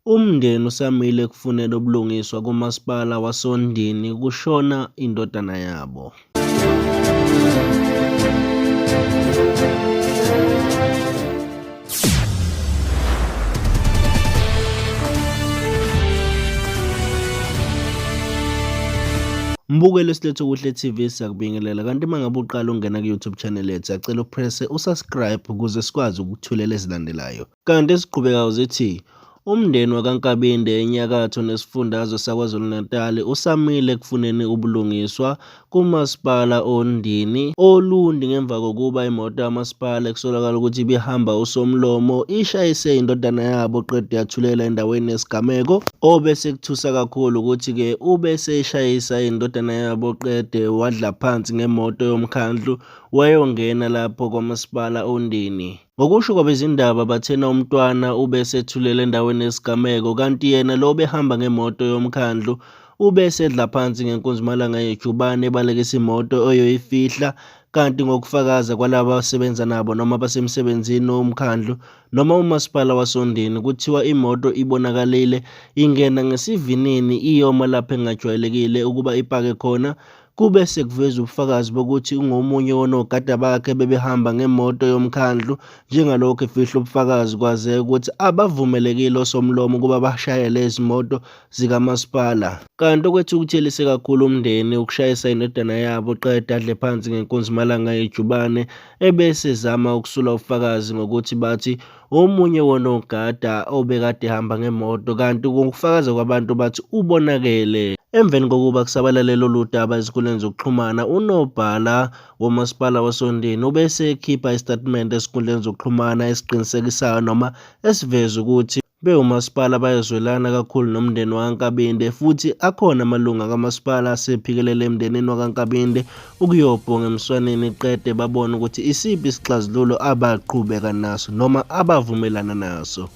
Umndeni usamile ekufuneni ubulungiswa kuMasipala wasoNdini kushona indodana yabo. Mbukeli Siletho Kuhle TV siyakubingelela kanti uma ngabe uqala ungena ku-YouTube channel yethu siyacela upresse usubscribe ukuze sikwazi ukukuthulela ezilandelayo. Kanti esiqhubekayo zithi umndeni wakaNkabinde enyakatho nesifundazwe saKwaZulu-Natal usamile ekufuneni ubulungiswa kuMasipala oNdini oLundi ngemva kokuba imoto kamasipala ekusolakala ukuthi ibihamba uSomlomo ishayise indodana yabo qede yathulela endaweni yesigameko. Obesekuthusa kakhulu ukuthi-ke ubeseshayisa indodana yabo qede wadla phansi ngemoto yomkhandlu wayongena lapho kwaMasipala oNdini. Ngokusho kwabezindaba bathena umntwana ubesethulele endaweni yesigameko kanti yena lo obehamba ngemoto yomkhandlu ubesedla phansi ngenkunzimalanga yejubane ebalekisa imoto oyoyifihla kanti ngokufakaza kwalaba abasebenza nabo noma abasemsebenzini womkhandlu noma umasipala wasoNdini kuthiwa imoto ibonakalile ingena ngesivinini iyoma lapho engajwayelekile ukuba ipake khona. Kube sekuveza ubufakazi bokuthi ungomunye wonogada bakhe bebehamba ngemoto yomkhandlu njengalokhu efihla ubufakazi kwazeka ukuthi abavumelekile osomlomo ukuba bashayele izimoto zikamasipala. Kanti okwethukuthelise kakhulu umndeni ukushayisa indodana yabo qede adle phansi ngenkunzimalanga yejubane ebese ezama ukusula ubufakazi ngokuthi bathi omunye wonogada obekade ehamba ngemoto kanti ngokufakaza kwabantu bathi ubonakele. Emveni kokuba kusabalale lolu daba ezinkundleni zokuxhumana, unobhala womasipala wasoNdini ubese ekhipha isitatimende ezinkundleni zokuxhumana esiqinisekisayo noma esiveza ukuthi bewumasipala bayazwelana kakhulu nomndeni wakaNkabinde futhi akhona amalunga kamasipala asephikelele emndenini wakaNkabinde ukuyobhonga emswaneni qede babone ukuthi isiphi isixazululo abaqhubeka naso noma abavumelana naso.